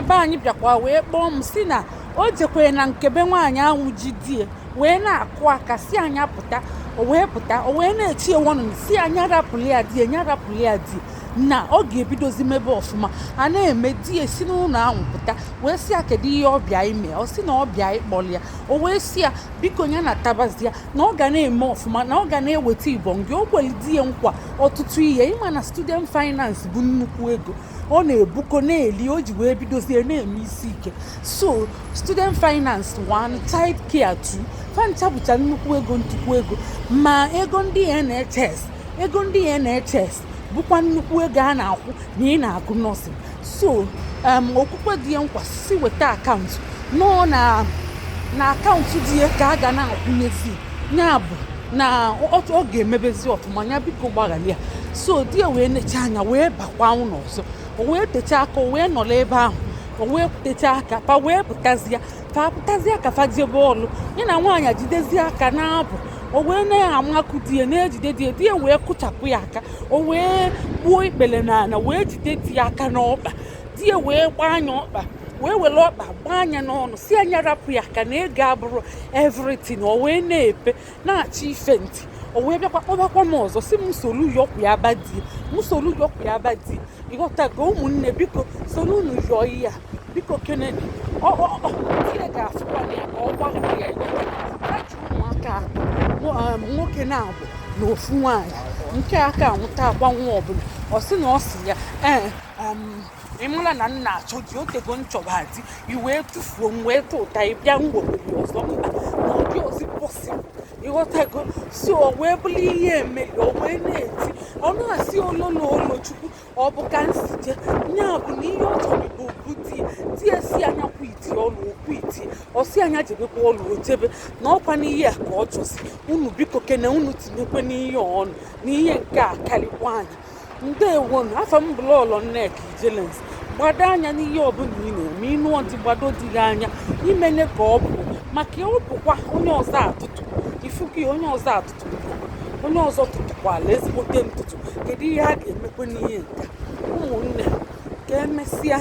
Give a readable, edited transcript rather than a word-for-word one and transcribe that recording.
Nwaanyị be anyị bịakwa wee kpọọ m, si na o jekwere na nke be nwaanyị ahụ ji di ya, wee na-akụ aka si anya pụta. O wee pụta, o wee na-echi ewonụ, si anya rapụli ya di ya, nya rapụli ya di ya, na ọ ga-ebidozi mebe ọfụma. A na-eme di ya si n'ụlọ ahụ pụta, wee sị ya kedu ihe ọ bịa ime. Ọ sị na ọ bịa ịkpọli ya. O wee sị ya biko ya na tabazia, na ọ ga na-eme ọfụma, na ọ ga na-eweta ibongi. O kweli di ya nkwa ọtụtụ ihe. Ịma na student finance bụ nnukwu ego ọ na-ebuko na-eli, o ji wee bidozie na-eme isi ike. So student finance 1, child care 2, fancha bụcha nnukwu ego, nnukwu ego. Ma ego ndị NHS, ego ndị NHS bụkwa nnukwu ego a na-akwụ na ị na-agụ nursing. So okwukwe dị ya nkwa si weta akaụntụ nọ na akaụntụ dị ya ka a ga na-akwụnyezi ya, bụ na ọ ga-emebezi ọfụma. Ya biko gbaghara ya. So di ya wee necha anya, wee bakwa ụlọ ọzọ. O wee techaa aka, o wee nọrọ ebe ahụ, o wee techaa aka, fa wee pụtazie. Fa pụtazie ka fa jebe ọlụ, ya na nwaanyị jidezie aka na-abụ. O wee na-amakụ di ya, na-ejide di ya. Di ya wee kụchapụ ya aka, o wee gbuo ikpere n'ala, wee jide di ya aka n'ọkpa. Di ya wee gbaa anya ọkpa, wee were ọkpa gbaa anya n'ọnụ, si anya rapụ ya aka, na ego abụrụ everything. O wee na-epe na-achọ ife ntị. O wee bịakwa kpọbakwa m ọzọ, si m solu yọkwu ya ba di, m solu yọkwu ya ba di. Ịghọtago? Ụmụnne, biko solu unu yọọ ihe a, biko. Kenedi di ya ga-afụkwa ya ka ọ gbaghara ya. Ịghọtago? Ha ji ụmụaka atọ, nwoke na-abụ na ofu nwaanyị nke aka anwụta akwa nwa ọbụla. Ọ sị na ọ sị ya ee, ị mara na nna achọ di otego, nchọba di, i wee tụfuo m, wee tụ ụta, ị bịa ngwogori ọzọ. Mba, na ọ dị ozi possible. Ịghọtago? So o wee bụrụ ihe emeli, o wee na-eti, ọ na-asị ololo olo chukwu, ọ bụ ka m si jee ya bụ na ihe ọ chọrọ bụ okwu di. Di ya si anya kwa iti ọlụ okwu iti, ọ si anya jebekwa ọlụ, o jebe na ọkwa n'ihe a ka ọ chọzi. Unu biko kene, unu tinyekwe n'ihe ọnụ na ihe nke a karịkwa anya. Ndewonu. Afọ m bụ Lọlọ Nneka Ijelens. Gbado anya n'ihe ọbụla ị na-eme. Ịnụọ dị, gbado dị gị anya imene ka ọ bụ maka ọ bụkwa onye ọzọ atụtụ ifugi, onye ọzọ atụtụ, onye ọzọ tụtụkwala ezigbote ntụtụ. Kedu ihe a ga-emekwe n'ihe nke a? Ụmụnne, ka emesịa.